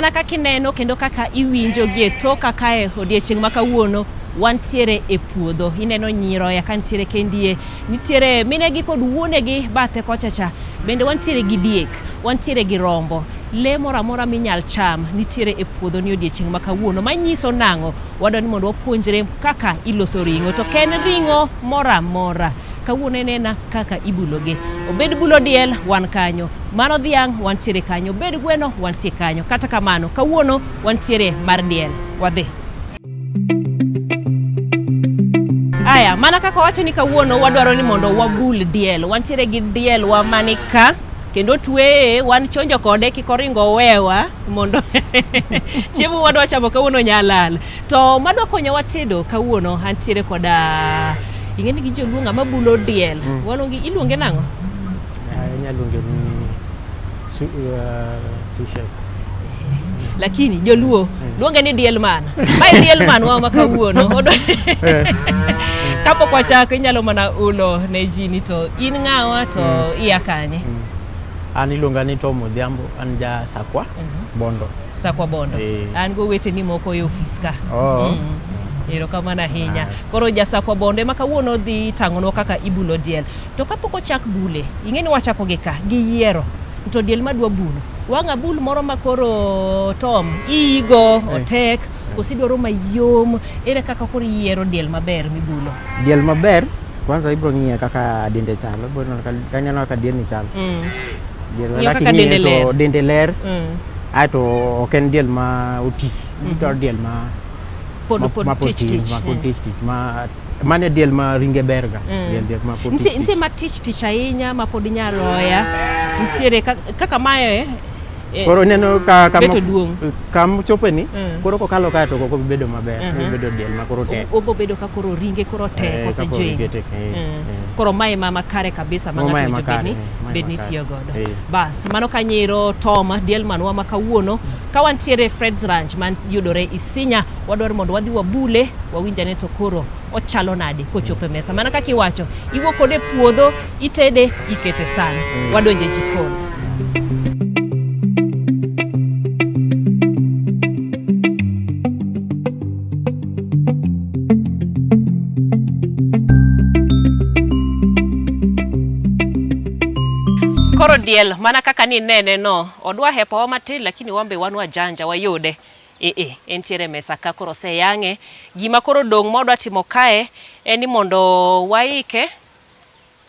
Mana kaka ineno kendo kaka iwinjo gie toka kae odiechieng' ma kawuono wantiere e puodho. Ineno nyiroya ka nitiere kendie, nitiere minegi kod wuonegi bathe kocha cha. Bende wantiere gi diek, wantiere gi rombo. Lee moro amora minyal cham nitiere e puodho ni odiechieng' ma kawuono. Manyiso nang'o? Wadwa ni mondo wapuonjre kaka iloso ring'o. To ok en ring'o moro amora. Kawuono en ena kaka ibulogi. Obed bulo diel, wan kanyo. Mano dhiang' wantiere kanyo. Obed gweno, wantie kanyo. Kata kamano, kawuono wantiere mar diel. Wadhi. Aya, mana kaka wacho ni kawuono wadwaro ni mondo wabul diel. Wantiere gi diel wa mani ka kendo tweye wan chonjo kode kik oringo owewa mondo chiemo wadwa chamo kawuono nyalal. To madwa konyowa tedo kawuono antiere koda ing'e ni gi joluo ng'ama bulo diel. Waluongi iluonge nang'o? Inyalo luonge ni sous chef. Lakini joluo luonge ni diel man. Mae diel man wa ma kawuono. Kapok wachako inyalo mana ulo ne ji ni to in ng'awa to iya kanye? An iluonga ni Tom Odhiambo, an ja Sakwa, Bondo. Sakwa Bondo. An go weteni moko e ofis ka. Oh. Erokamano ahinya. Koro ja Sakwa Bondo ema kawuono dhi tang'onwa kaka ibulo diel. To kapok ochak bule, ing'e ni wachako gi ka, gi yiero. To diel madwa bulo, wang' abul moro ma koro Tom iigo otek, koso idwaro mayom, ere kaka koro iyiero diel maber mibulo? Diel maber, kwanza ibro ng'iye kaka dende chalo, ibro neno ka ineno kaka dielni chalo. Diel Ng'iyo kaka kaka ing'iye dende to ler. dende ler, aeto ok en diel ma oti, idwaro diel ma Pod ma- pod ma pod tich tin, tich. ma pod tich tich, ma mano e diel ma ringe ber ga, diel diel ma pod Nitie tich nitie tich. ma tich tich ahinya ma pod nyaroya. Nitiere kaka mae Koro ineno ka kama beto duong'. kama ochope ni, koro kokalo kae to ok obi bedo maber, obiro bedo diel ma koro tek. Obo bedo ka koro ringe koro tek Ka koro osejing. ringe tek, Koro mae ma makare kabisa ma Mae ng'ato owinjo makare, bedni mae bedni makare. tiyo godo. Bas, mano kanyiro Tom diel manwa ma kawuono ka wantiere Fred's Ranch man yudore Isinya, wadwaro mondo wadhi wabule, wawinj ane to koro ochalo nade kochopo e mesa. Mana kaka iwacho, iwuok kode e puodho, itede, ikete san. Wadonjo e jikon. Koro diel mana kaka ninene no, odwa hepowa matin lakini wan be wan wajanja wayude. Ee, entiere e mesa ka koro oseyang'e. Gima koro odong' ma wadwa timo kae en ni mondo waike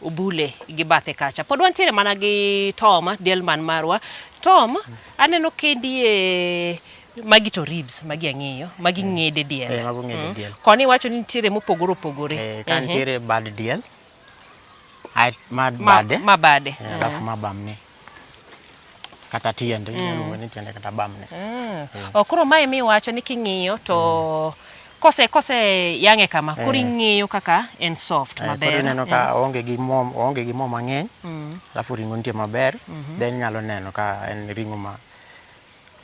obule gi bathe kacha. Pod wantiere mana gi Tom, diel man marwa. Tom, aneno kendie magi to ribs, magi ang'eyo, magi ng'ede diel. Eh, mago ng'ede diel. Koni iwacho ni nitiere mopogore opogore. Eh, ka nitiere bad diel, ma Ma, bade, ma bade. Alafu ma bamne. Kata tiende, inyalo luonge ni tiende kata bamne. Oh, koro mae miwacho ni king'iyo to kose kose yang'e kama koro ing'iyo kaka en soft maber. Koro ineno ka oonge gi mo, oonge gi mo mang'eny, alafu ring'o nitie maber, then inyalo neno ka en ring'o ma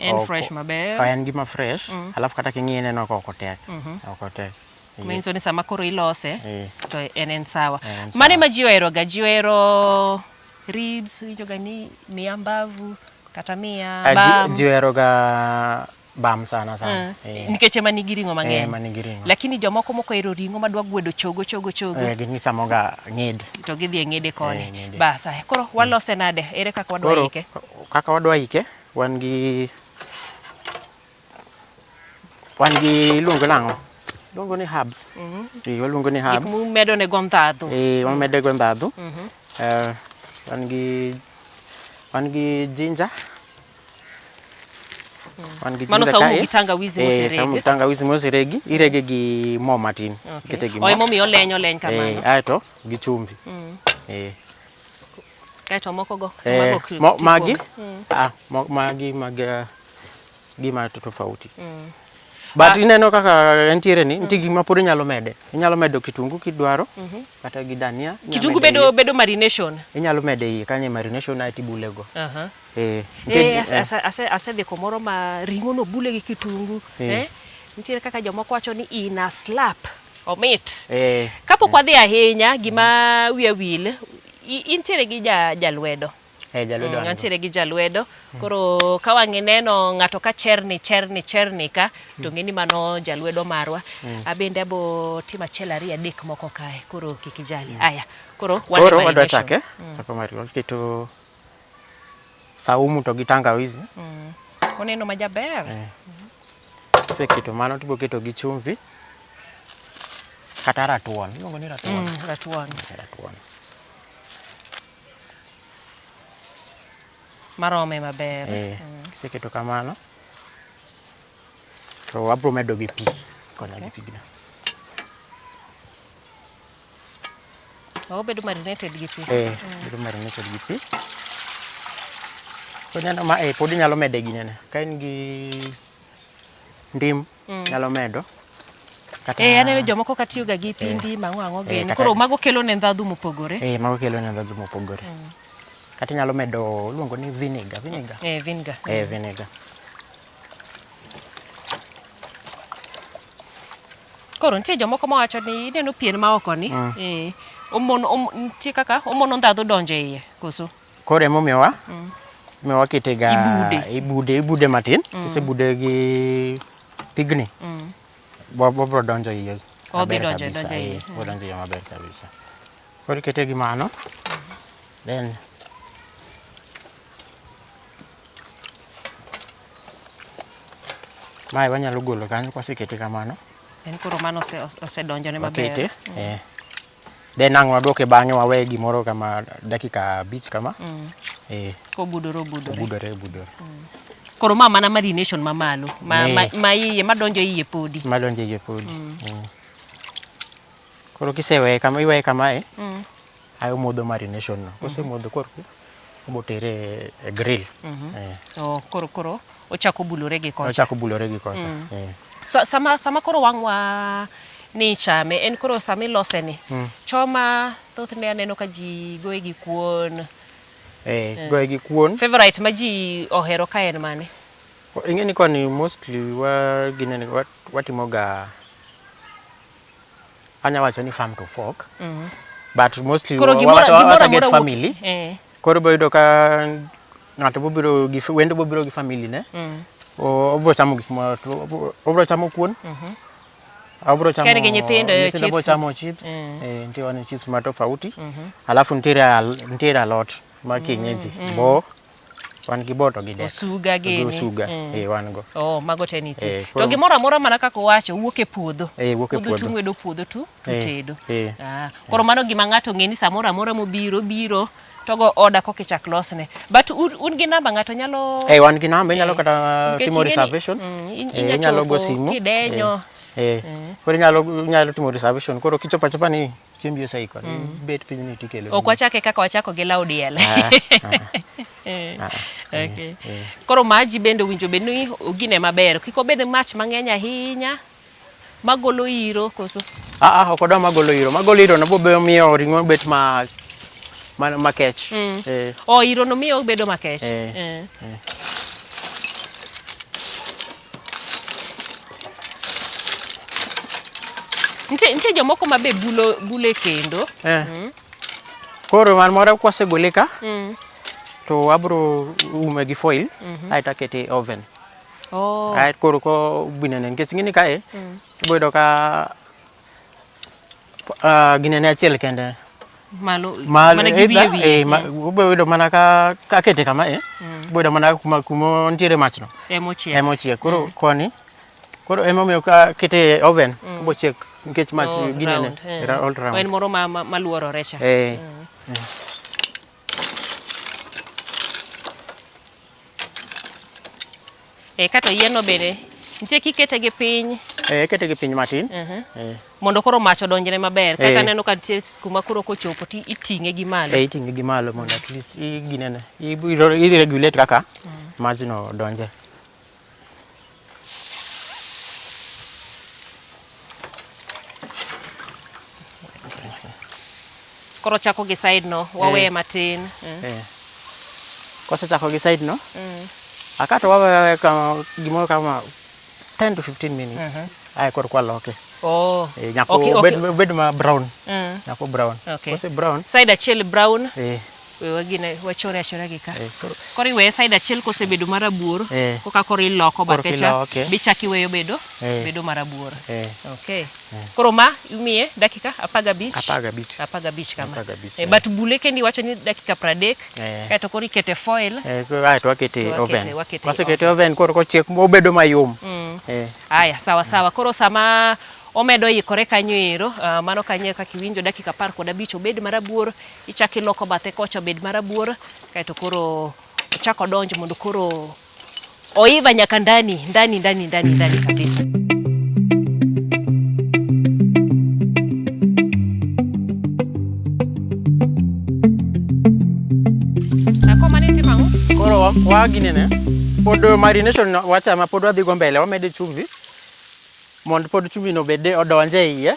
En fresh maber. Ka en gima fresh, alafu kata king'iye ineno ka ok otek. Ok otek. Manyiso ni sama koro ilose to en en sawa. En en Mane sawa. ma ji ohero ga? Ji ohero ribs, iwinjo ga ni miya mbavu kata miya bam. Ji ohero ga bam sana sana. Nikech ema nigi ring'o mang'eny. Ema nigi ring'o. Lakini jomoko mok ohero ring'o madwa gwedo chogo chogo chogo. Gin gichamo ga ng'ede. To gidhi e ng'ede koni. Ng'ede. Bas, aya, koro walose nade? Ere kaka wadwa Koro, ike? kaka wadwa ike, wan gi wan gi iluongo nang'o? Iluongo ni herbs. Waluongo ni Gik herbs. mumedo ne go ndhadhu. Wamedo go ndhadhu. Wan gi wan gi ginger. Wan gi Mano ginger saumu kae. gi tangawizi mosereg. Saumu gi tangawizi moseregi, irege gi mo matin. Ikete gi Oh, mo. emomiyo oleny oleny kamano. Aeto gi chumvi. Kaeto moko go, so mago ok ti Magi? kuome. Ah, magi mag gima tofauti. But ineno kaka entiere ni, nitie gik ma pod inyalo mede. Inyalo medo kitungu kidwaro, kata gi dania. Inyalo Kitungu medo bedo iye. bedo marination. Inyalo mede iye kanyo e marination aeto ibule go. Nitie Asedhi kumoro ma ring'o no bule gi kitungu. Nitiere kaka jomoko wacho ni ina slap. Omit. Kapok wadhi ahinya, gima wiya wil, intiere gi jalwedo. Eh, jalwedo an go. Antiere gi jalwedo. Koro ka wang' ineno ng'ato ka cherni cherni cherni ka to ng'e ni mano jalwedo marwa. Abende abo timo achiel ariyo adek moko kae. Koro kik ijali. Aya. Koro wan e Koro wadwa marination. chake, chako marination. Keto saumu to gi tangawizi. Oneno ma jaber. Kiseketo mano to ibiro keto gi chumvi kata ratuon. Iluongo ni ratuon. Ratuon. Ratuon. Marome maber. Eh, kiseketo kamano to abiro medo gi pi. Konya gi pigno. Obedo marinated gi pi. Eh, bedo marinated gi pi. Koro ineno ma eh, pod inyalo mede ginene. Ka in gi ndim, nyalo medo. Kata Eh, aneno jomoko ka tiyoga gi pi ndim ang'o ang'o gini. Koro mago kelo ne ndhadhu mopogore. Eh, mago kelo ne ndhadhu mopogore. Kata inyalo medo, iluongo ni vinegar, vinegar. Eh, vinegar. Eh, vinegar. Koro nitie jomoko mawacho ni ineno pien ma oko ni, eh, omono, nitie kaka omono ndhadhu donjo e iye, koso? Koro emomiyo wa, emomiyo wakete ga Ibude. ibude, ibude matin. Kisebude gi pigni, bobro donjo iye Odhi maber donjo, kabisa. donjo iye. Eh, obro donjo iye maber kabisa. Koro ikete gi mano, then mae wanyalo golo kanyo kwasekete kamano. En koro mano osedonjone maber. Wakete, eh. Then ang' waduoke bang'e wawe gimoro kama dakika 5 kama. Eh. Kobudore obudore. Obudore obudore. Koro ma mana marination mamalo, ma iye, madonjo iye podi. Madonjo iye podi. Koro kiseweye kama, iweye kamae, ae omodho marination no. Kosemodho koro obo tere e grill. Oh, koro ochako bulore gi kocha. Ochako bulore gi kocha. So, sama koro wang' wa ni chame, en koro sama ilose ni, choma thothne aneno ka ji goye gi kuon. Goye gi kuon. Favorite ma ji ohero ka en mane? Ing'e ni koni mostly wa ginene, watimo ga, anya wacho ni farm to fork. But mostly Koro gimoro wa target amora wuok family. Koro ibiro yudo ka ng'ato bobiro gi wendo bobiro gi family ne. Obiro chamo gik ma, obiro chamo kuon. Obiro chamo Ka en gi nyithindo, nyithindo biro chips. chamo chips. Nitie wan chips ma tofauti. Alafu nitiere alot ma kienyeji. Bo, wan gi bo to gi dek. Osuga Gi gini. osuga. Wan go. Oh, mago te nitie. To Koro gimoro amora mana kaka owacho, wuok e puodho. Wuok e Puodho puodho. tung'wedo puodho tu, tedo. Koro mano gima ng'ato ng'e ni samoro amora mobiro, biro, to go order koka ichak losne. But un gi namba ng'ato nyalo Wan gi namba, inyalo kata Nikech timo ing'e ni reservation. Inya Inyalo go chopo simu. kidenyo. Koro inyalo timo reservation. Koro kichopo achopa ni chiembi oseikore, ibet piny ni tikelo. Ok wachake kaka wachako gi law diel. Okay. Koro maji bende owinjo bed ni ogine maber. Kik obed mach mang'eny ahinya magolo iro koso? Ok odwa magolo iro. Magolo iro no bo miyo ring'o bet makech. Oh, iro no miyo obedo makech. Nitie jomoko ma be bulo e kendo. Koro man moro kwasegole ka, to abro ume gi foil, aeto akete e oven. Aeto koro ko ginene, nikech ing'e ni kae, ibiro yudo ka ginene achiel kende. Malo, mana gi wiye wiye. Ibiro yudo mana ka akete kama e, ibiro yudo mana kuma nitiere mach no. Emochiek. Emochiek. Koro koni, koro emomiyo ka akete e oven, obiro chiek nikech mach ginene, Round, all round. En moro maluorore cha. Kato yien no bende nitie kikete gi piny. Ikete gi piny matin. Mondo koro mach odonjne maber. Kata aneno ka nitie kuma koro kochopo to iting'e gi malo. Iting'e gi malo mondo at least ginene. I regulate kaka majno donje. Koro chako gi side no, waweye matin. Kosechako gi side no, akato waweyo kama gimoro kama 10 to 15 minutes. Ae koro kwaloke. Nyaka obed ma brown. Nyaka brown. Kose brown. Side achiel brown. We wagine wachore achora gi ka. Eh, koro Koro iweye side achiel kosebedo marabuor, Eh. koka koro iloko Koro bathe cha, kiloke. bichak iweyo bedo Eh. bedo marabuor. Eh. Okay. Koro ma imiye dakika 15. 15. 15 kama. 15, Eh, eh. but bule kendi iwacho ni dakika 30. Eh. Kaeto koro ikete foil. Eh, aeto wakete To e wakete- oven. wakete e Wasekete e oven koro kochiek mobedo mayom. Eh. Aya, sawa sawa. Koro sama omedo ikore kanyo ero, mano kanyo kaka iwinjo dakika 15 obed marabuor, ichak iloko bathe kocha obed marabuor, kaeto koro ochak odonj mondo koro oiva nyaka ndani, ndani, ndani, ndani, ndani kabisa. Ako mane timo ang'o? Koro wa ginene, pod marination no wachama pod wadhi go mbele wamede chumvi mondo pod chumvi no obede odonje e iye.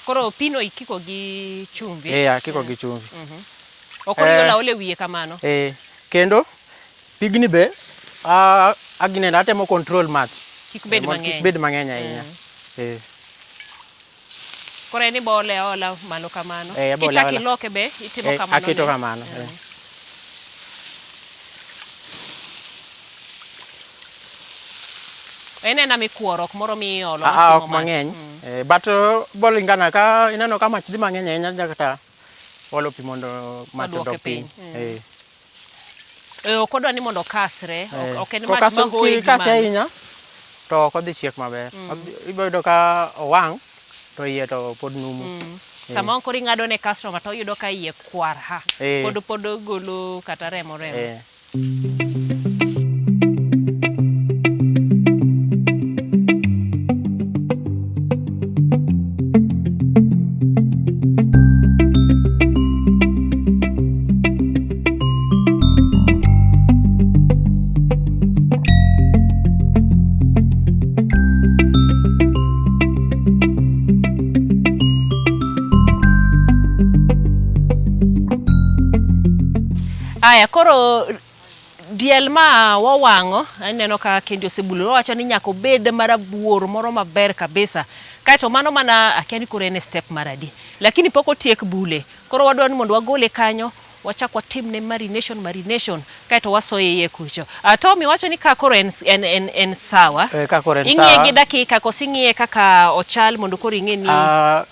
Koro pino ikiko gi chumvi. Eh, akiko gi chumvi. Ok oolo aola e wiye kamano. Eh, kendo pigni be aginene atemo control mach. Kik bed Mondo kik mang'eny. bed mang'eny ahinya. Eh. Koro en ibole aola malo kamano. Eh, abole Kichak aola. iloke be itimo Eh, kamano. aketo ne. kamano. Eh. En ena mikuoro, ok moro miolo. Ah, masimo ok mach. mang'eny. Eh, but bolingana ka ineno ka mach dhi mang'eny ahinya nyaka ta olo pi mondo mach Oduoke odog piny. piny. Eh. Eh, ok odwa ni mondo okasre. Eh. Ok en mach Kokaso- mahoye gi kikase malo. ahinya to ok odhi chiek maber. Ibiro yudo ka owang' to iye to pod numu. Sama koro ing'ado ne customer to oyudo ka iye kwar ha. Eh. Pod pod ogolo kata remo remo. Eh. Aya, koro diel ma wawang'o, aneno ka kendi osebulore, wawacho ni nyaka obed marabuor moro maber kabisa. Kaeto mano mana akia ni koro en e step mar adi. Lakini pok otiek bule. Koro wadwaro ni mondo wagole kanyo, wachak watimne marination marination, kaeto wasoye iye kucho. Tommy wacho ni ka koro en sawa. Eh, ka koro en Ing'iye sawa. gi dakika koso ing'iye kaka ochal mondo koro ing'e ni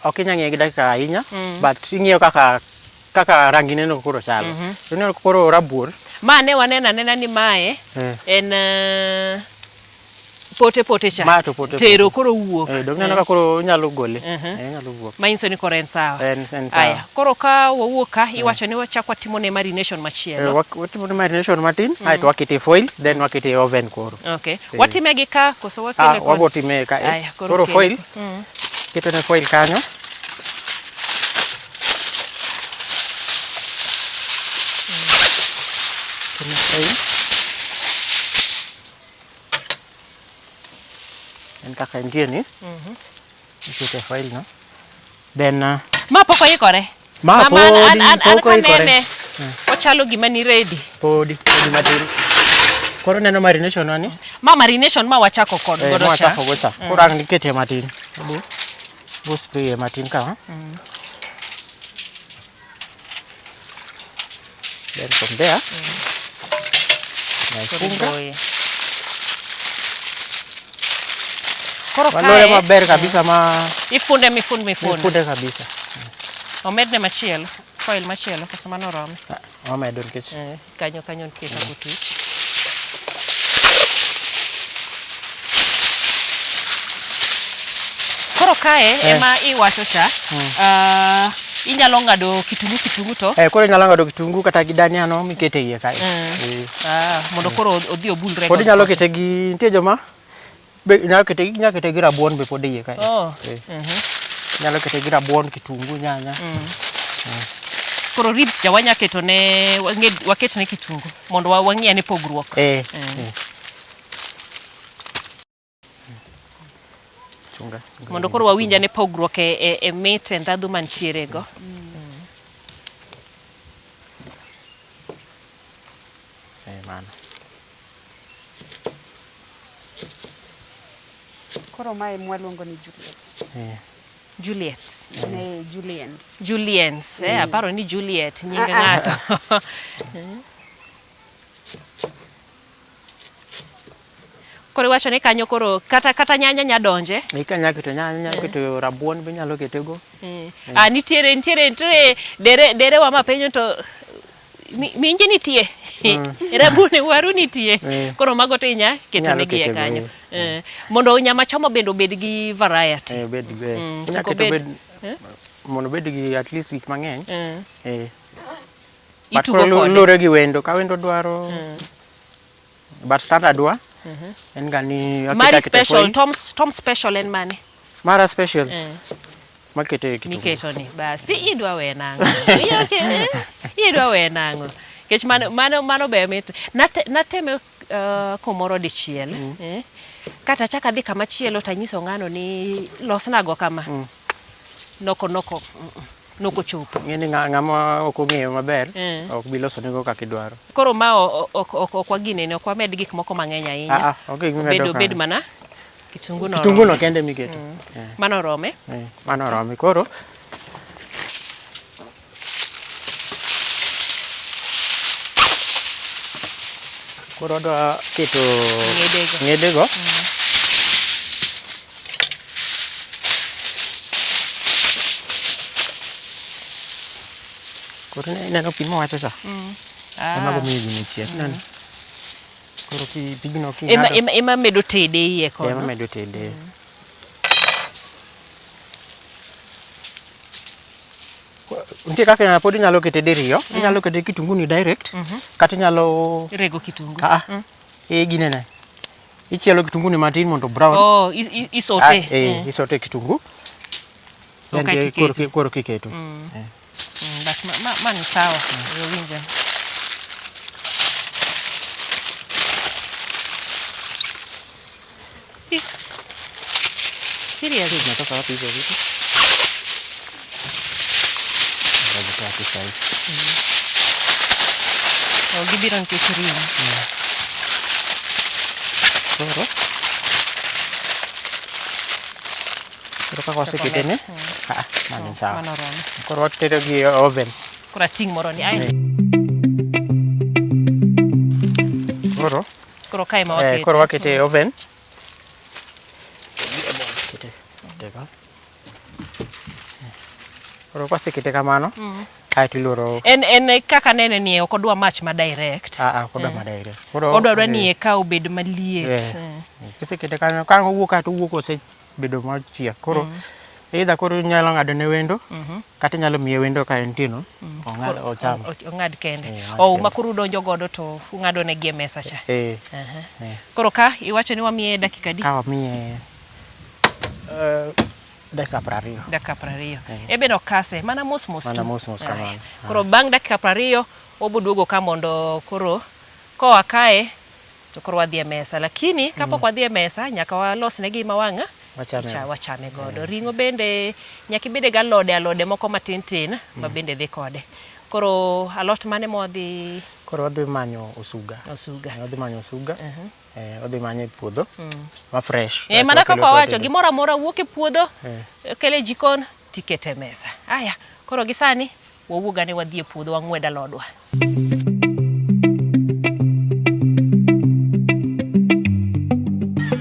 Ok inyal ng'iye gi dakika ahinya, but ing'iyo kaka rangi neno koro chalo. Ineno koro rabuor. Ma ne waneno anena ni mae Eh. en pote pote cha. Ma to pote Tero pote. koro wuok. Eh, dong ineno ka koro inyalo gole. Eh, inyalo wuok. Manyiso ni koro en sawa. En sawa. Aya, koro ka wawuok ka iwacho ni wachak watimo ne marination machielo. Eh, watimo ne marination matin, aeto wakete e foil, then wakete e oven koro. Okay. Watime gi ka koso wakele kod? Wabo time ka. Eh. Aya, koro Koro kele. foil. Keto ne foil kanyo. Keto ne foil. En kaka entie ni. Ikete foil no. Then Ma pok oikore. Ma Mama, podi, an pok oikore. kanene, ochalo gima ni ready. Podi, podi matin. Koro neno marination wani? Ma marination ma wachako kod Eh, godo ma cha. wachako go cha. Koro ang' ikete matin. Bo spray matin ka. Then from there, naifunga. Koro Koro Waloye kae, maber kabisa ma ifunde mifunde mifunde. Ifunde kabisa. Omedne machielo, foil machielo koso mano orome. Wamedo nikech. Kanyo kanyo nitie kaka otuch. Koro kae ema iwacho cha, inyalo ng'ado kitungu kitungu to. Koro inyalo ng'ado kitungu kata gi dania no mikete iye kae. Mondo koro odhi obulre Pod kod inyalo kocha. kete gi, nitie joma be inyalo kete gi, inyalo kete gi rabuon be pod iye kae. Inyalo kete gi rabuon, kitungu, nyanya. Koro ribs cha wanya keto ne, waket ne kitungu mondo wang'i ane pogruok. Chunga. Mondo koro wawinj ane pogruok e mit e ndhadhu mantiere go. Mano. Koro mae mwaluongo ni Juliet. Juliet. Ne Julians. Julians, eh, aparo ni Juliet nying ng'ato. Koro iwacho ni kanyo koro kata kata nyanya nya donje. Ika nya keto nyanya, nyalo keto rabuon be inyalo ketego. Ah, nitiere nitiere nitiere dere dere wa mapenjo to minji nitie. Rabuon waru nitie. Koro mago to inya keto Inyalo negi e keto kanyo. gi. Mondo nyama choma bende obed gi variety. Obed be. Inya Kik keto obed- obed mondo obed gi at least gik mang'eny. But Itugo koro kode. luwore gi wendo, ka wendo dwaro but standard wa en ga ni aketo Mari aketa special, foil. Tom's, Tom special en mane? Mara special. Makete kitungu. Miketo ni. Bas, ti idwa we nang'o? Idwa we nang'o? Nikech mano, mano, mano be mit. Nateme kumoro dichiel. Kata achako adhi kama chielo to anyiso ng'ano ni losnago kama. Noko, noko, noko chopo. Ng'eni ng'ama ok ong'eyo maber, ok bi losonego kaka idwaro. Koro ma ok waginene, ok wamed gik moko mang'eny ahinya. Ah, ah, ok gik mimedo Obed, obed kanyo. mana kitungu no. Kitungu no kende miketo. Mano orome? Mano orome. Koro koro adwa keto Ng'edego. ng'edego. Koro ineno pi mowacho cha? Ema go miyo gini chiek. Ineno? Koro pigno Ema, king'ado ema, ema medo tede iye ema kono. medo tede. Nitie kaka pod inyalo kete diriyo, inyalo kete kitungu ni direct, kata inyalo Rego kitungu. Ah, ah. Ginene. Ichielo kitungu ni matin mondo brown. Oh, isote. Ah, isote kitungu. Then Kaeto ikete. koro kiketo. But mano sawa, winja. Serious? Zinatoka wapi hizo vitu? Ngoja tu sasa hivi. Oh, gibiro nikech ring'o. Koro. Koro kaka wasekete ni? Ah, mano sawa. Mano oromo. Koro watero gi e oven. Koro ating' moro ni. Ai, Koro, koro kae ma wakete. Koro wakete e oven. Kete, kete ka. Koro kwasekete kamano, kaeto iloro. En kaka nene ni ok odwa mach ma direct. Ah, ah, ok odwa ma direct. Koro Odwa dwa ni eka obed maliet. Kisekete kanyo, ka owuok kae to owuok osebedo machiek. Koro either koro inyalo ng'ado ne wendo, kata inyalo miye wendo ka entie no, ong'ad ocham. Ong'ad kende. Ong'ad Oh, kende. ma koro udonjo godo to ung'ado ne gi e mesa cha. Koro ka iwacho ni wamiye dakika adi? Ka wamiye dakika 20. Dakika 20. Ebe no kase, mana mos mos Mana tu. mos mos kamano. Koro bang' dakika 20 wabo duogo ka mondo koro koa kae to koro wadhi e mesa. Lakini kapok wadhi e mesa nyaka walos ne gima wang' Wachame. Wachame godo. Ring'o bende nyaka ibede gi alode, alode moko matin tin ma bende dhi kode. Koro alot mane ma wadhi? Koro wadhi manyo osuga. Osuga. Wadhi manyo osuga. Wadhi manye e puodho. Ma fresh. Mana Wakelo kaka wawacho, tedo. gimoro amora wuok e puodho, kele e jikon, tikete e mesa. Aya, koro gi sani wawuog ane wadhi e puodho wang'wed alodwa.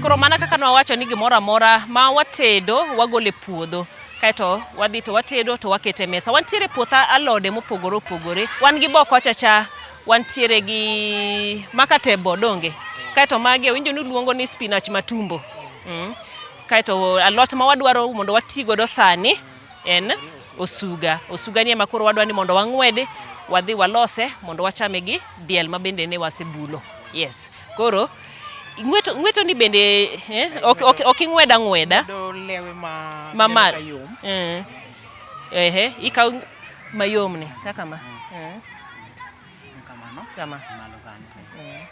Koro mana kaka nwawacho ni gimoro amora ma watedo wagolo e puodho. Kaeto wadhi to watedo to wakete e mesa. Wantiere e puoth alode mopogore opogore. Wan gi bo kocha cha, wantiere gi makate bo donge. Kaeto magi awinjo ni uluongo ni spinach matumbo. Kaeto alot ma wadwaro mondo wati godo sani en osuga. Osuga ni ema koro wadwa ni mondo wang'wedi, wadhi walose mondo wachame gi diel ma bende ne wasebulo. Yes. Koro ng'weto ni bende, ok ing'wed ang'weda. Ng'wedo lewe ma Ma neno malo. ka yom. Ehe, ikaw mayom ni kaka ma. Kamano. Kama. Malo kanyo.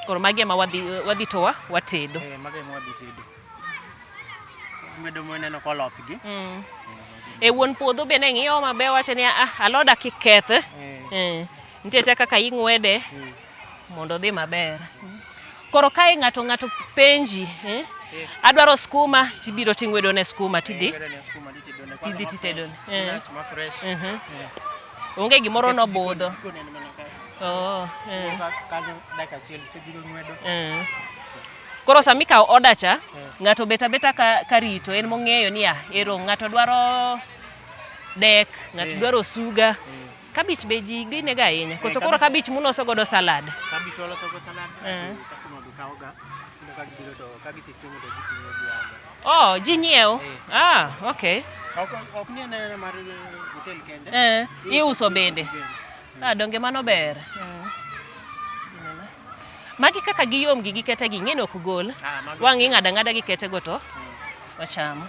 Koro magi ema wadhi to watedo. Magi ema wadhi tedo. Ng'wedo moneno koloth gi. Wuon puodho bende ng'iyo maber wacho ni, ah, aloda kik keth. Nitie cha kaka ing'wede mondo odhi maber. Koro kae ng'ato penji, Adwaro skuma, tibiro ting'wedo ne skuma tidhi. Ing'wedo ne skuma titedo Tidhi titedo. Spinach ma fresh. Onge gimoro nobudho. Jikon en mana kae. Oh, eh. Kanyo dakika achiel isebiro ng'wedo. Koro sama ikawo order cha, ng'ato obet abeta ka rito, en mong'eyo niya, ero ng'ato dwaro dek, ng'ato dwaro osuga. Kabich be ji ginego ahinya. Koso koro kabich muloso godo salad. Kabich waloso go salad, to customer be kawoga. Kendo ka gibiro to ka gisechiemo to giting'o giago. Oh, ji nyiewo? Ah, okay. Ok ni en aena mar hotel kende. Iuso bende. Ah, donge mano ber. Magi kaka giyom gi gikete gi ing'e ni ok gol. Ah, mago- Wang' ing'ado ang'ada gi kete go to wachamo.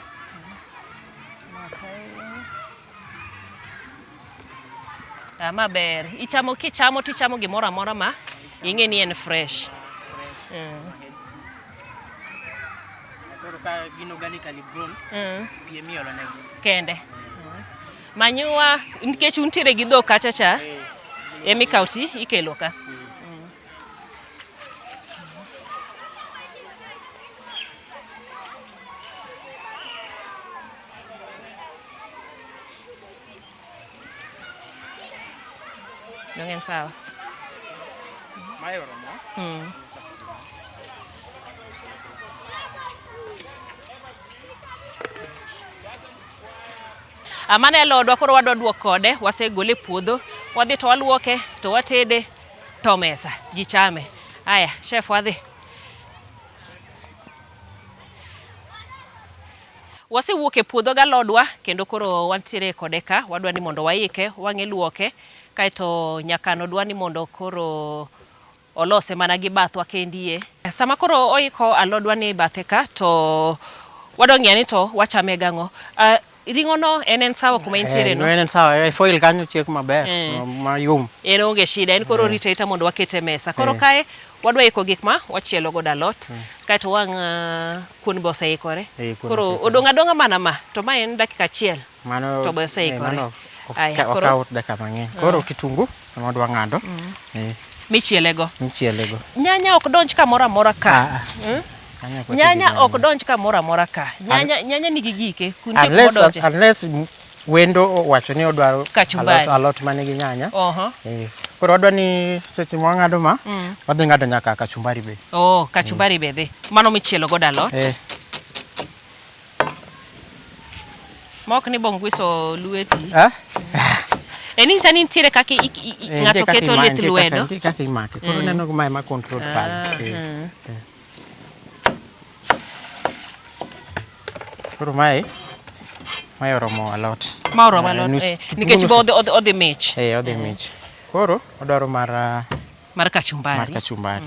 Okay. Ah, ma ber. Ichamo kichamo tichamo gimoro amora ma ing'e ni en fresh. Fresh. Ma healthy. Koro ka gin organically grown, pi emiolo negi. Kende. Manyiwa nikech untiere gi dhok kacha cha emikawo ti ikelo ka. Dong en sawa. Mae oromo. Mano e alodwa koro wadwa duok kode, wasegole e puodho, wadhi to waluoke, to watede, to mesa, ji chame. Aya, chef wadhi. Wasewuok e puodho galodwa kendo koro wantiere kode ka, wadwa ni mondo waike, wang'e luoke, kaeto nyakano dwa ni mondo koro olose mana gi bathwa kendie. Sama koro oiko alodwa ni bathe ka to wadwa ng'iyo ni to wachame gang'o. Ring'o no en sawa kuma intiere no? En sawa, foil kanyo chiek maber, mayom. En onge shida, en koro rito arita mondo wakete e mesa. Koro kae wadwa iko gik ma wachielo godo alot, kaeto wang' kuon be oseikore. Koro odong' adong'a mana ma, to ma en dakika achiel to be oseikore. Aya, koro okawo dakika mang'eny. Koro kitungu ema wadwa ng'ado. Michielego. Michielego. Nyanya ok donj kamoro amora ka. Nyanya ok donj kamoro amora ka. Nyanya nigi gike, kuntie kuma odonje. Unless wendo owacho ni odwaro Kachumbari. alot manigi nyanya. Koro wadwa ni seche ma wang'ado ma, wadhi ng'ado nyaka kachumbari be. Oh, kachumbari be dhi. Mano michielo godo alot. Mok ni bongwiso lweti. En ni nitiere kaka ng'ato keto lith lwedo. Nitie kaka imake. Koro neno ma ema control pale. Koro mae oromo alot. Ma oromo alot, nikech bo odhi mich. Odhi mich. Koro odwaro mar Mar kachumbari. Mar kachumbari.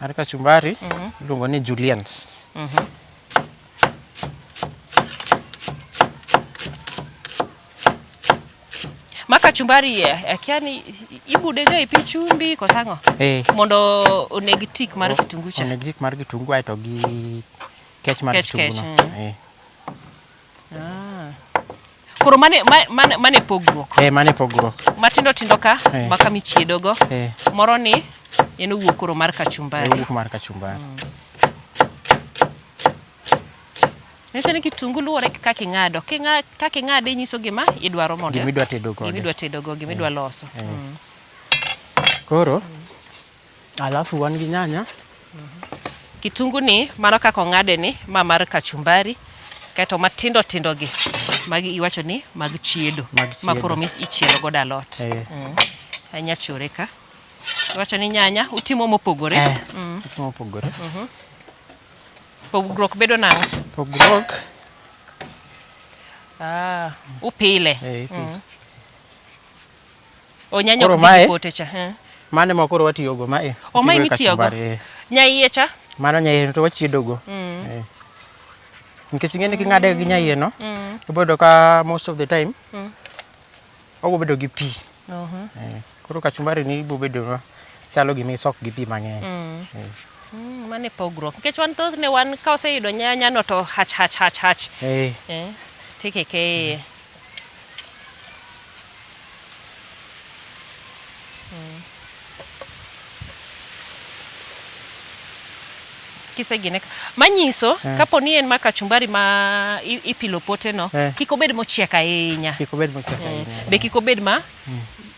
Mar kachumbari iluongo ni juliennes. Ma kachumbari akia ni ibude ga e pi chumbi koso ang'o? Mondo oneg tik mar kitungu cha. Oneg tik mar kitungu aeto gi kech mar Kech, kitungu kech, no. Koro mane pogruok? Mane pogruok. Matindo tindo ka, maka michiedo go. Moro ni en owuok koro mar kachumbari. Owuok mar kachumbari. Nyiso ni kitungu luwore gi kaka ing'ado. Kaka ing'ade nyiso gima idwaro mondo Gima idwa tedo godo. Gima idwa tedo go, gima idwa loso. Koro, alafu wan gi nyanya. Kitungu ni, mano kaka ong'ade ni, ma mar kachumbari. Kaeto matindo tindo gi, magi iwacho ni mag chiedo. Mag Ma koro chiedo. ichielo godo alot. Anya chore ka. Iwacho ni nyanya, utimo mopogore. Utimo mopogore. Pogruok bedo nang'o? Pogruok. Upile. Ipile. O nyanya Koro ok dhi gi mae pote cha. Mane ma koro watiyogo mae. O mae Watiyogo e mitiyogo? kachumbari, eh. Nyaiye cha? Mano nyaiye to wachiedogo. Nikech ing'e ni king'ade gi nyaiye no, ibiro yudo ka most of the time, obiro bedo gi pi. Koro kachumbari ni ibiro bedo ma chalo gima isok gi pi mang'eny. Mano e pogruok. Nikech wan thothne wan ka waseyudo nyanya no to hach hach hach hach. Tikike iye. Kisegine manyiso Eh. kapo ni en ma kachumbari ma ipilo pote no Eh. kik obed mochiek ahinya. Kik obed mochiek ahinya. Be kik obed ma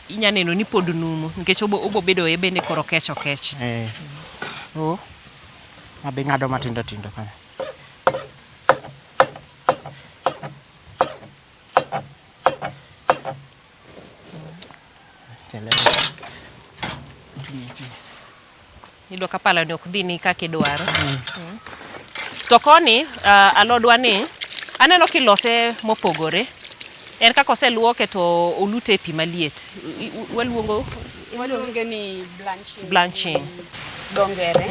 inya neno ni pod numu nikech obo, obo bedo e bende koro kech okech. Eh. Oh. Abi ng'ado matindo tindo kama. Tele. Iyudo ka pala ni ok dhi ni kaka idwaro. To koni alodwa ni aneno kilose mopogore. En kaka oseluoke to olute e pi maliet. Waluongo Waluonge ni blanching. Blanching. Dongere.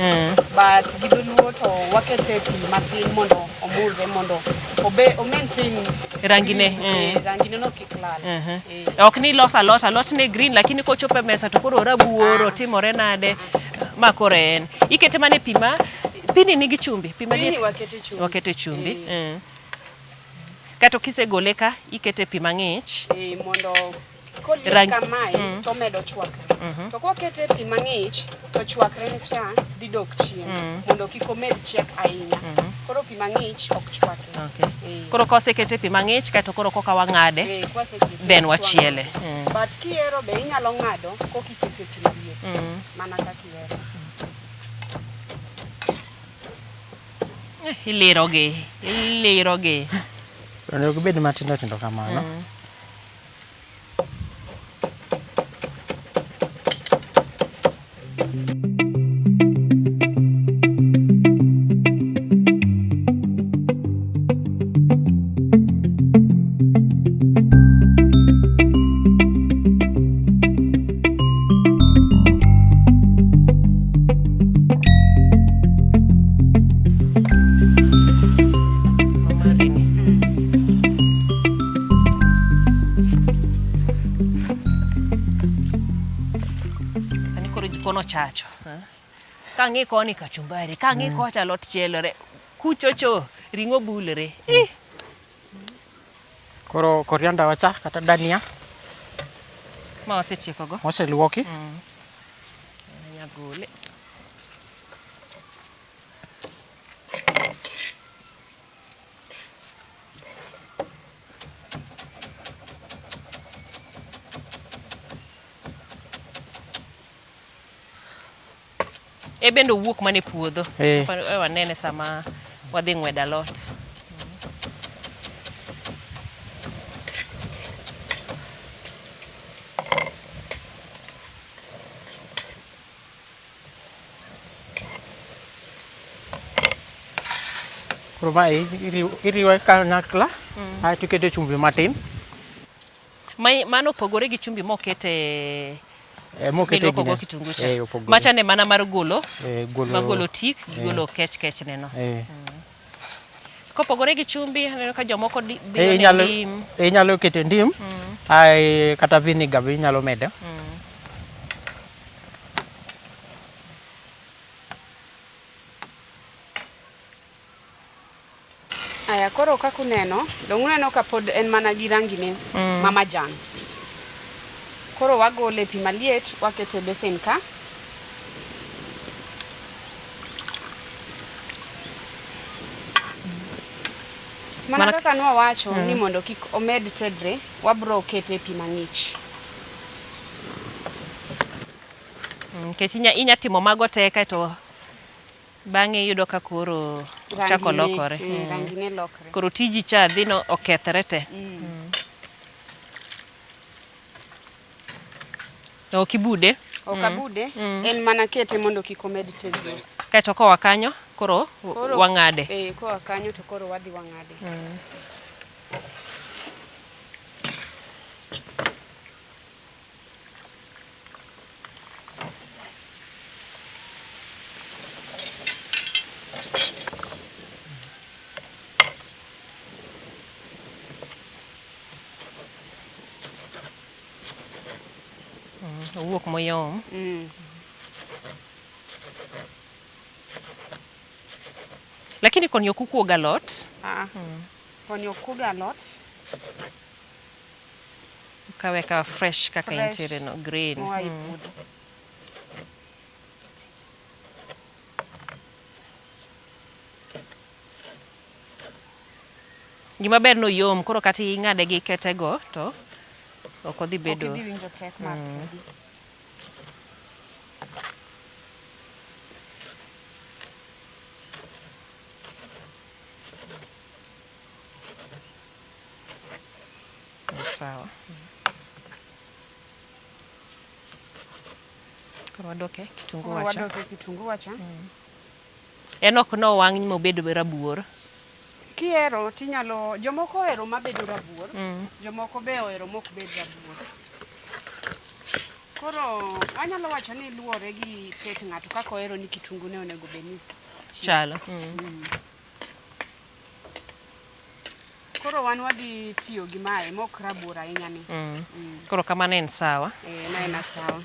But gi dholuo to wakete e pi matin mondo omulre mondo obe o maintain Rangine, rangine no kik lal. Ok ni iloso alot, alot ne green lakini kochopo e mesa to koro rabuor otimore nade ma koro en. Ikete mana e pi ma pini nigi chumbi, pi maliet. Pini wakete chumbi. Wakete chumbi. Kato kisegole ka ikete pi mang'ich. Mondo koliet kamae to omedo chwakre. To kwakete pi mang'ich to chwakre ne cha dhi dok chien mondo kik omed chiek ahinya. Koro pi mang'ich ok chwake. Koro kosekete pi mang'ich kaeto koro koka wang'ade, Kwasekete, then to wachiele. wang'ade. But kihero be inyalo ng'ado kokikete pi maliet. Mana kaka ihero. Ilirogi, ilirogi. Onego gibed matindo tindo kamano. Sani koro jikon ochacho. Kang'i koni kachumbari, kang'i kocha alot chielore, kuchocho ring'o bulore. Ih! Koro korianda wacha kata dania Ma wasetieko go. Oseluoki. Anyagole. E bende owuok mana e puodho. E wanene sama wadhi ng'wedo alot. Koro mae iriwe kanyakla, aeto ikete chumbi matin. Mano opogore gi chumbi mokete Mokete miluoko go gine. kitungu cha. Opogore. Macha ne mana mar golo, Golo mar golo tik, gi golo kech kech neno. Kopogore gi chumbi, aneno ka jomoko dhiyo ne ndim. Inyalo kete ndim, ae kata vinegar be inyalo medo. Aya, koro kaka uneno, dong' uneno ka pod en mana gi rangi ne ma majan. Koro wagole e pi maliet, wakete e besen ka. Mana kaka nwawacho ni mondo kik omed tedre, wabro kete e pi mang'ich. Nikech inya timo mago te kaeto bang'e iyudo ka koro ochako lokore. Rangine lokre. Koro tiji cha dhi no okethre te. To ok ibude? Ok abude, en mana kete mondo kik omed tegno. Kaeto koa kanyo, koro wang'ade. Koa kanyo to koro wadhi wang'ade. Owuok mayom. Lakini koni ok ukuog alot? Koni ok kuog alot. Kawe ka fresh kaka Fresh. entiere no, green. Moa e puodho. Gima ber ni oyom, koro kata ing'ade gi ketego to ok odhi Ok bedo. idhi winjo tek mar tede. Sawa. Koro wadoke kitungu Koro wacha. wadoke kitungu wacha. En ok nowang' mobed rabuor. Kihero tinyalo, jomoko ohero mabedo rabuor, jomoko be ohero mok bed rabuor. Koro anyalo wacho ni luwore gi ket ng'ato kaka ohero ni kitungu ne onego bed ni Chalo. Koro wan wadhi tiyo gi mae mok rabuor ahinya ni. Koro kamano en sawa. Eh, en aena sawa.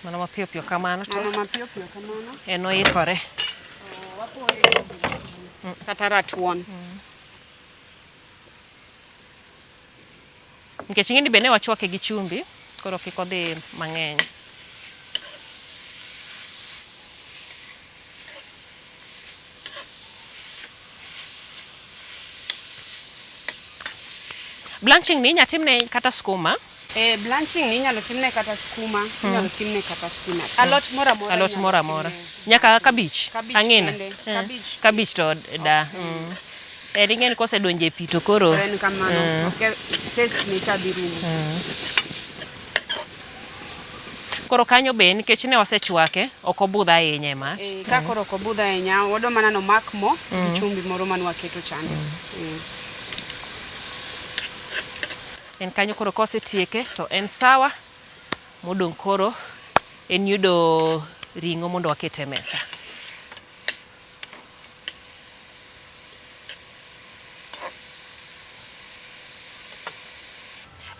Mano mapiyo piyo kamano to Mano mapiyo piyo kamano. en oikore. To wapore kata ratuon. Nikech ing'e ni be ne wachwake gi chumbi, koro kik odhi mang'eny. Blanching ni inya timne kata skuma. Eh, blanching ni inyalo timne kata skuma, inyalo timne kata spinach. Alot moro amora. Alot inyalo moro amora. timne. Nyaka kabich. Kabich Ang'ina. kende. Eh, Kabich. Kabich to da. En ing'e ni kosedonjo e pi to koro To en kamano. Ok taste ne cha dhi rumo. Koro kanyo be nikech ne wasechwake, ok obudh ahinya e mach. Eh, ka koro ok obudh ahinya, wadwa mana nomak mo gi chumbi moro mane waketo chande. En kanyo koro kosetieke to en sawa. Modong' koro en yudo ring'o mondo waket e mesa.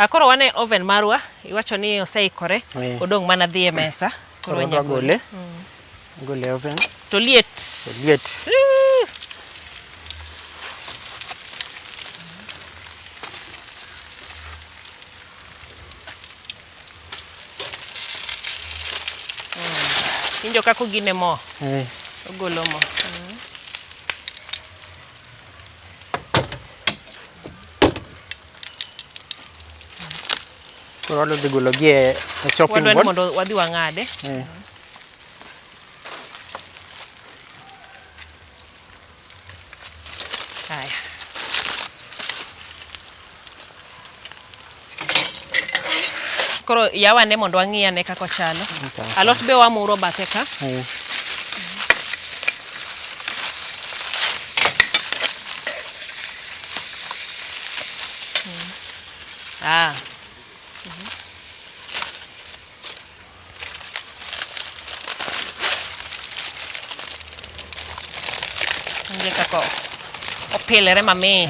Koro wan e oven marwa, iwacho ni oseikore, odong' mana dhi e mesa. Koro wadwa gole. Gole e oven. To liet. To liet. Winjo kaka ogine mo. Ogolo mo. Koro wadwa dhi golo gi e chopping Wadwa ni board. mondo wadhi wang'ade. Haya. Koro yawane mondo wang'i ane kaka ochalo. Sawa. Alot be wamuro bathe ka. Ah. Nitie kaka opilore mamit.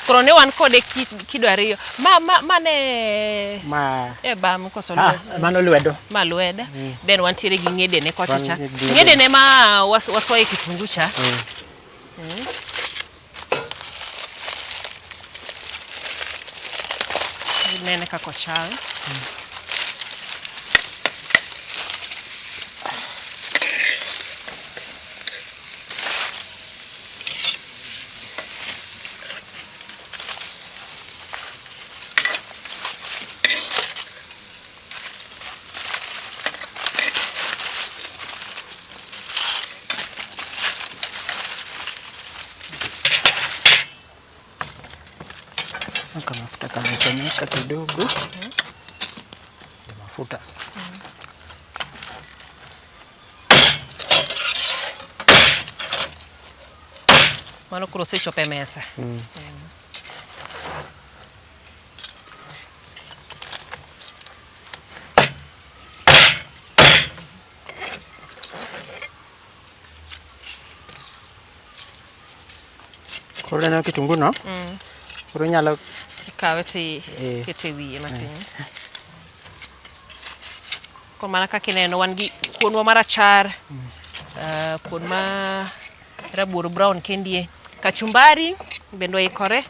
Koro ne wan kode kido ariyo. Ma ne Ma e bam koso ah, lwedo. mano lwedo. Ma lwedo. Then wantiere gi ng'edene kocha cha. Wan gi ng'edene. Ng'edene ma wasoye kitungu cha. Nene kaka ochal. Kama mafuta kamechemka kidogo. Ya mafuta. Mano koro osechopo e mesa. Koro ineno kitungu no. Koro inyalo Ikawe to ikete e wiye matin. Koro mana kaka ineno wan gi kuonwa marachar. Kuon ma rabuor brown kendie. Kachumbari bende oikore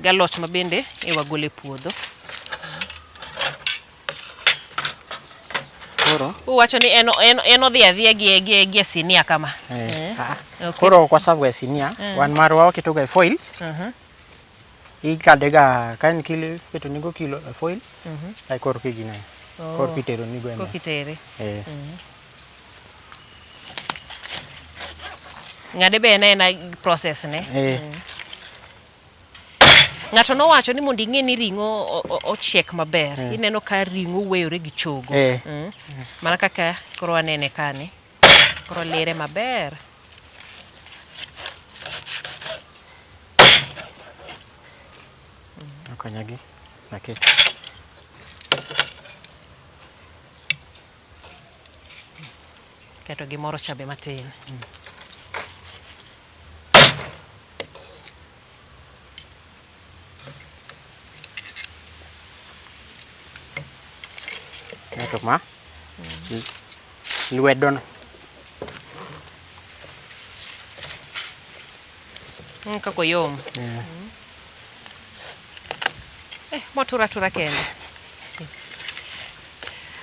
galot ma bende e wagolo e puodho. Koro Uwacho ni en, en, en odhi adhiya gi, gi, gi e sinia kama. eh, ah, Okay. koro ok waserve ga e sinia, wan marwa waketo ga e foil. Ikade ga ka en kilo iketo nego kilo e foil. Kae koro kigine. Koro kitero nigo e mesa. Kokitere. Eh. Ng'ade be en aena process ne. Eh. Ng'ato nowacho ni mondo ing'e ni ring'o ochiek maber, ineno ka ring'o weyore gi chogo. Eh. Mana kaka koro wanene kani. Koro lire maber. Okonya gi aket. Keto gimoro cha be matin. Kaeto ma lwedo no. Kaka oyom. Eh, motur atura kende.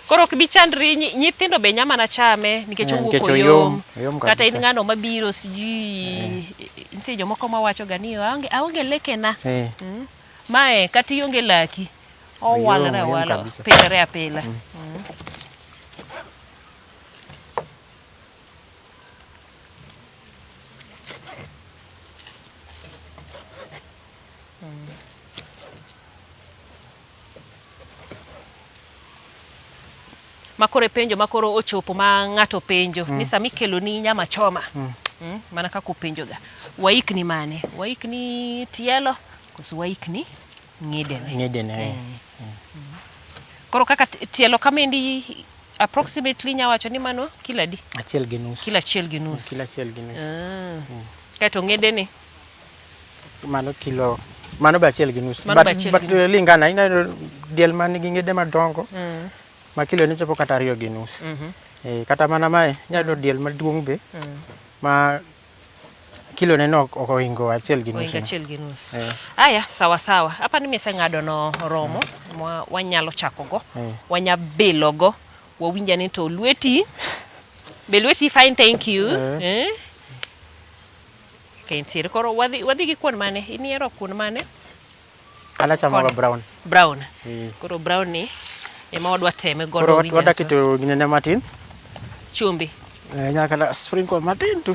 Koro ok bi chandri, nyithindo be nya mana chame nikech Eh, owuok nikech oyom. oyom, oyom Kata in kabisa. ng'ano mabiro sijui nitie jomoko mawacho ga ni aonge aonge lekena. Eh. Mae kata ionge laki, owalore Oyom, oyom awala, kabisa. pilore apila. Makoro e penjo makoro ochopo ma ng'ato penjo ni sama ikeloni nyama choma mana kaka openjoga waikni mane waikni tielo koso waikni ng'idene Ng'idene. eh. koro kaka tielo kamendi approximately inya wacho ni mano kilo adi Achiel gi nus. kilo achiel gi nus Kilo achiel gi nus. Kaeto ng'ideni Mano kilo mano be achiel gi nus. Mano But, be achiel but gi nus. lingana ineno diel man gi ng'ede madongo ma kilo ne chopo kata ariyo gi nus. Eh, kata mana mae inyalo yudo diel maduong' be ma kilo ne no ok ohingo achiel gi nus. Ohingo no. achiel gi nus. Eh. Aya, sawa sawa. Apa ni miseng'ado no oromo ma wanyalo chako go. Wanya bilo go. Wawinja ni to lweti. Be lweti fine thank you. Eh. Eh? Kentiere. Koro wadhi wadhi gi kuon mane? In ihero kuon mane? An achamo ga Kod- brown. Brown. Eh. Koro brown ni ema wadwa teme godo. Koro winja wada to- keto ginene matin. Chumbi. Eh, nyaka kata sprinkle matin tu.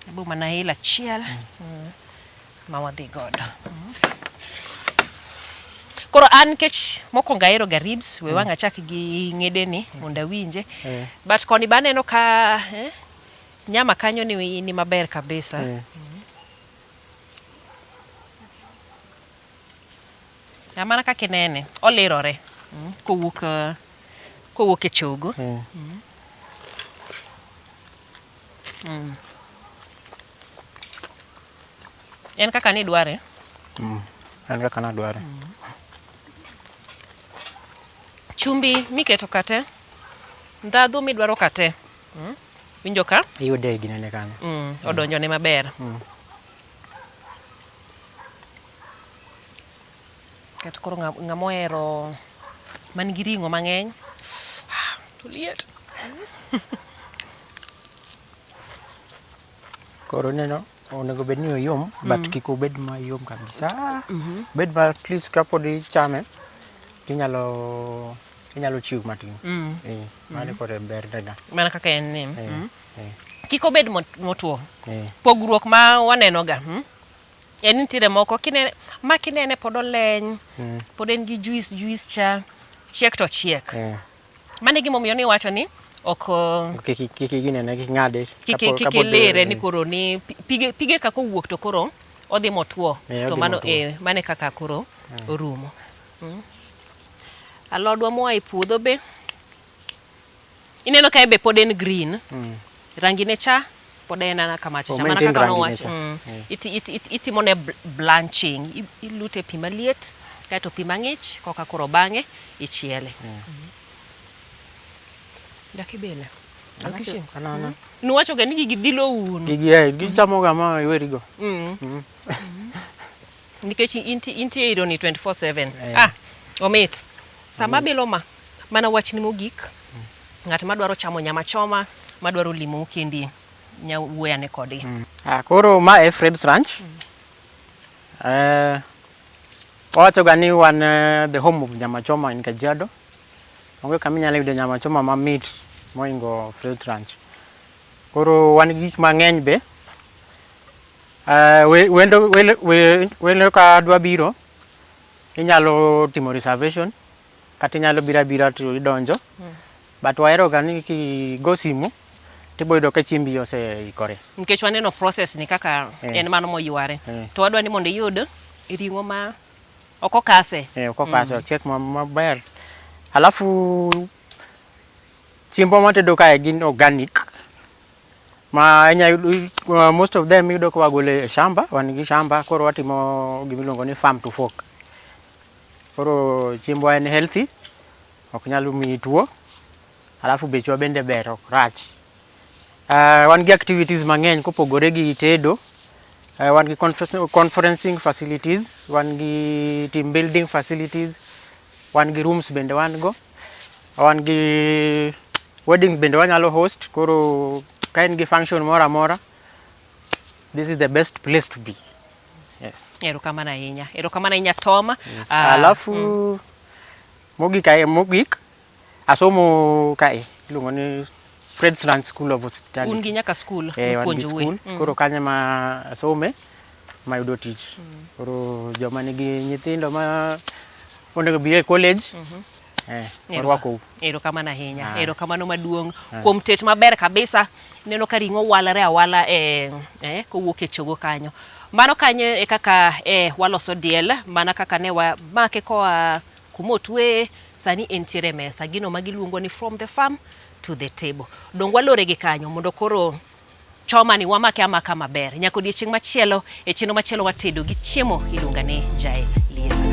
Abo mana ila achiel ma wadhi godo. Koro an nikech mokwongo ahero ga ribs, we wang' achak gi ng'edeni mondo awinje. Eh. But koni be aneno ka nyama kanyo ni, ni maber kabisa. Eh. Ah, mana kaka inene, olirore kowuok kowuok e chogo. Eh. En kaka nidware. En kaka nadware. Chumbi miketo kate, ndhadhu midwaro kate. Winjo ka? Iyude e ginene kanyo. Odonjone maber. Kato koro ng'ama ohero man gi ring'o mang'eny, to liet. Koro ineno onego bed ni oyom but kik obed mayom kabisa. Obed ma at least kapod ichame tinyalo inyalo chew matin. Eh, mano koro e berne ga. Mana kaka en ni. Eh, eh, Kik obed motwo. eh. Pogruok ma waneno ga, En nitiere moko kinene, ma kinene pod oleny, pod en gi juice juice cha, chiek to ochiek. Eh. Mano e gimomiyo niwacho ni ok Kik kik ginene kik ng'ade. kik kapo- kik kapod, ilire ni eh, koro ni pige pige kaka owuok to koro odhi motwo Eh, to odhi mano motwo. mano e kaka koro orumo. Alodwa moa e puodho be ineno ka be pod en green. Rangi ne cha pod en ana kamacha O cha mana maintain kaka rangi ne nowach. cha. Eh. Itimo ne blanching, ilute e pi maliet kaeto pi mang'ich koka koro bang'e ichiele. Dak ibile. Ok ichiem. Anana. Nuwacho ga ni gigi dhilo un. Gigi eh, gichamo ga ma iwerigo. Nikech intie iro ni 24/7. Eh. Ah, omit. Sama abilo ma, mana wachni mogik, ng'at madwaro chamo nyama choma, madwaro limou kendi, nya wuoyo ane kodgi. Ah, koro ma e Fred's Ranch. Eh, wawacho ga ni wan the home of nyama choma in Kajiado. Onge kama inyalo yude nyama choma mamit mohingo Fred's Ranch. Koro wan gi gik mang'eny be. Eh, wendo welo ka dwa biro, inyalo timo reservation kata inyalo biro abira to idonjo. But wahero ga ni kigo simu tibo yudo ka chiembi oseikore. Nikech waneno process ni kaka en mano moyware. To wadwa ni mondo iyud ring'o ma ok okase. Eh, ok okase, ochiek maber. Alafu chiembwa mwatedo kae gin organic. Ma inya yudo, most of them iyudo ka wagolo e shamba, wan gi shamba koro watimo gimiluongo ni farm to fork. Koro chiembwa en healthy, ok nyal miyi tuo, alafu bechwa bende ber ok rach. Wan gi activities mang'eny kopogore gi tedo, wan gi conferencing facilities, wan gi team building facilities, wan gi rooms bende wan go, wan gi weddings bende wanyalo host, koro ka in gi function moro amora, this is the best place to be. Yes. Erokamano ahinya. Erokamano ahinya Tom. Yes. Alafu mogik ae mogik asomo kae iluongo ni Fred's Ranch School of Hospitality. Un gi nyaka school Eh, wan gi mipuonjoue. school. Koro kanyo ma asome mayudo tich. Koro joma nigi nyithindo ma onego bi e college orwakou. Erokamano ahinya. Erokamano maduong' kuom tet maber kabisa. Ineno ka ring'o walore awala e kowuok e chogo kanyo. Mano kanyo e kaka waloso diel mana kaka ne wamake koa kuma otweye sani entiere e mesa. Gino ma giluongo ni from the farm to the table. Dong walore gi kanyo mondo koro choma ni wamake amaka maber. Nyaka odiechieng' machielo e chenro machielo watedo gi chiemo iluonga ni Jael Lieta.